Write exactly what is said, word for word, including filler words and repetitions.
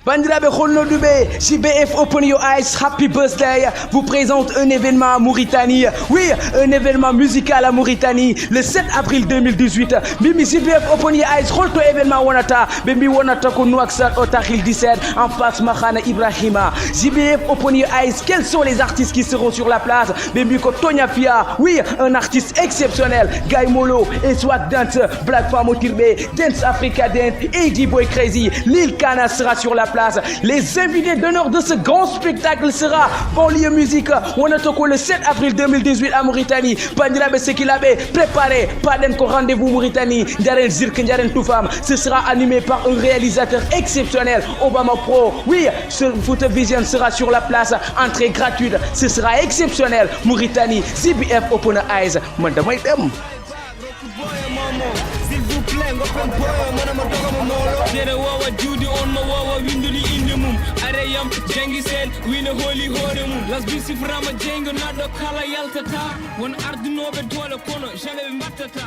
Bandiraɓe holnoɗuɓe, J B F Open Your Eyes Happy Birthday vous présente un événement à Mauritanie. Oui, un événement musical à Mauritanie le sept avril deux mille dix-huit. Mbimi J B F Open Your Eyes, holto événement wonata? Ɓe mbi wonata ko Nouakchott au Tahil dix-sept en face Mahana Ibrahima. J B F Open Your Eyes, quels sont les artistes qui seront sur la place? Ɓe mbi ko Tonya Fia, oui, un artiste exceptionnel. Guy Molo et Swag Dance, Black Femme Otirbe, Dance Africa Dance, A D Boy Crazy, Lil Kana sera sur la place. Les invités d'honneur de ce grand spectacle sera Banlieue Musique, wonata ko le sept avril deux mille dix-huit à Mauritanie. Bandiraɓe sehilaɓe, préparé, paɗen ko rendez-vous Mauritanie. Jaren Zirk, Jaren Tufam. Ce sera animé par un réalisateur exceptionnel, Obama Pro. Oui, ce Fouta Vision sera sur la place. Entrée gratuite. Ce sera exceptionnel. Mauritanie, J B F Open Eyes. Man damay dem. S'il vous plaît, ngoppen boyo, mana mo dogo mo molo. Tere wawa juude on mo wawa windude inde mum. Are yam jangi sen wina holi hoore mum. Lasbi siframa jeygo naɗɗo kala yaltata. Won ardunooɓe doole kono jamais ɓe mbattata.